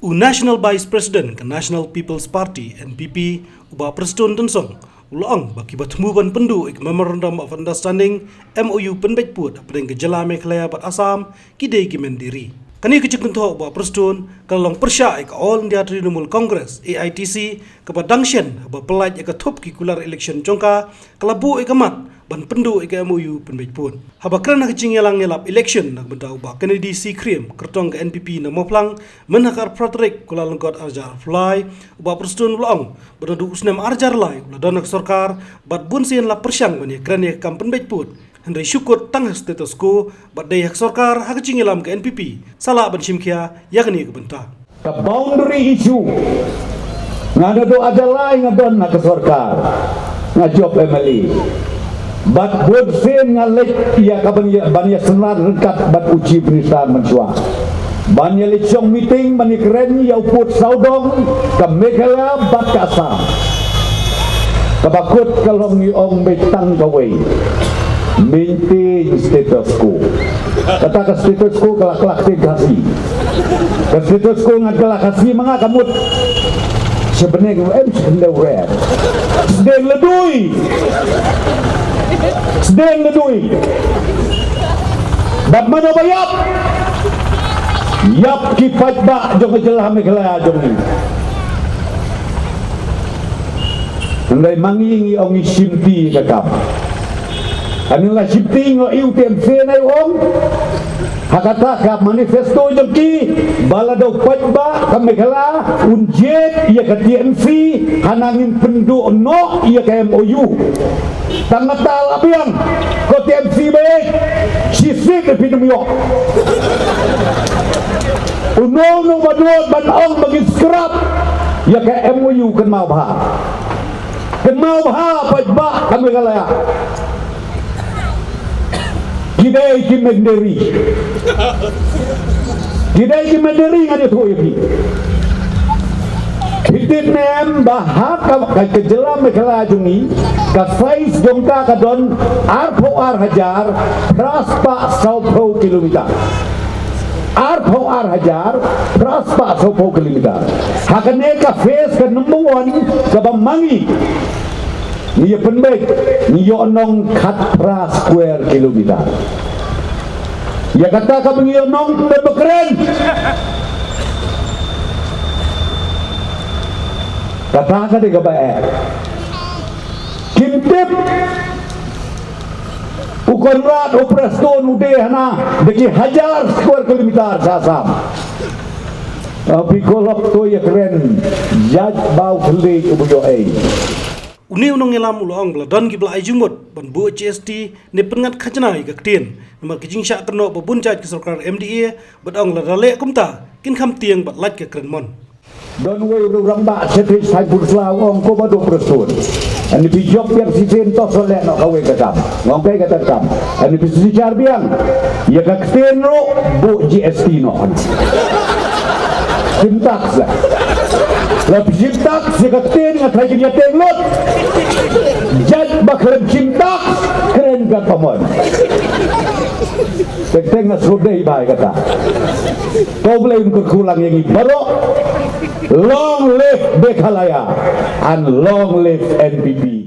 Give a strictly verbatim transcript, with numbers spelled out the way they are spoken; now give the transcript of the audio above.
U National Vice President ka National People's Party, N P P, u Bah Prestone Tynsong, u la ong ba kiba thmu ban pynduh ïa ka Memorandum of Understanding, M O U, pynbeit pud hapdeng ka jylla Meghalaya bad Assam, ki dei ki mynder ri. Kane ka jingkynthoh u Bah Prestone ka la long pyrshah ïa ka All India Trinamool Congress, A I T C, kaba dang shen haba pyllait ïa ka thup ki kular election jong ka, ka la buh ïa ka mat ban pynduh ïa ka M O U pynbeit pud. Haba kren ha ka jingïalang ïalap election na ka bynta u Bah Kennedy C Khyriem, kyrtong ka N P P na Mawphlang, myn ha ka arphew phra tarik Kyllalyngkot arhajar arphew lai, u Bah Prestone u la ong ba naduh u snem arhajar lai u la don ha ka sorkar bad bunsien la pyrshang ban ïakren ïa ka kam pynbeit pud, hynrei shu kut tang ha status quo bad dei ha ka sorkar ha ka jingïalam ka N P P sa lah ban shim khia ïa kane ka bynta. Ka boundary issue. Nga naduh arhajar lai nga don ha ka sorkar, nga jop M L A. Bad bunsien nga leit ïa ka ban ïa, ban ïasynran ryngkat bad u Chief Minister mynshuwa, ban ïaleit shong meeting, ban ïakren ïa u pud sawdong ka Meghalaya bad ka Assam. Kaba kut ka long ngi ong beit tang kawei: maintain status quo. Kata ka status quo ka la kylla ktien Khasi. Ka status quo ngan kylla Khasi ma nga, ka mut sha bneng, em, sha bneng, sdang la dei, sdang la dei. Bad mano ba ïap? Ïap ki paidbah jong ka jylla Meghalaya jong ngi. Hynrei ma ngi, ngi ong ngi shimti ïa ka kam. Hynrei la shimti, ngi ïohi u T M C ne u ong ha kata ka manifesto jong ki ba lada u paidbah ka Meghalaya un jied ïa ka T M C, hana ngin pynduh noh ïa ka M O U. Tang kata la biang ko T M C ba ïeit, shisien phin ym ïoh. Uno uno ba don ban ong ba ngin scrap ïa ka M O U, kynmaw bha. Kynmaw bha paidbah ka Meghalaya. Ki dei ki mynder ri. Ki dei ki mynder ri, ngan ïathuh ïa phi. Phi tip ne em ba ha ka, ka, ka jylla Meghalaya jong ngi, ka size jong ka ka don arphew ar hajar phra spah sawphew kilometer. Arphew ar hajar phra spah sawphew kilometer. Ha kane ka phase ka number one kaba ma ngi, ngi ïa pynbeit, ngi ïoh nong khatphra square kilometer. Ïa kata kaba ngi ïoh nong, pynbeit ba kren. Kata ka dei kaba eh. Kim tip. U Conrad, u Prestone u dei hana da ki hajar square kilometer sha Assam. Phi kolok to ïa kren, jait ba u khlieh u ba ïoh ei. Une u nongïalam u la ong ba la don kiba la ai jingmut ban buh G S T ne pynngat khajna ïa ka ktien, namar ka jingshah kynnoh ba bun jait ka sorkar M D A, bad ong lada leh kumta kin kham tieng bad lait ka kren mon. Don uwei u rangbah shatei saiñ pyrshah u ong, ko Bah Prestone, ani phi jop biang shisien to sa leh noh kawei ka kam. Nga ong kaei kata ka kam? Ani phi shisien biang, ïa ka ktien ruh buh G S T noh. Shim tax la. La phi shim tax ïa ka ktien, nga tharai kin ïateng lut. Jait ba khlem shim tax, kren ka common. Teng teng nga shu dei bai kata. Ko Blei un kyrkhu lang ïa ngi baroh. Long live Meghalaya and long live N P P.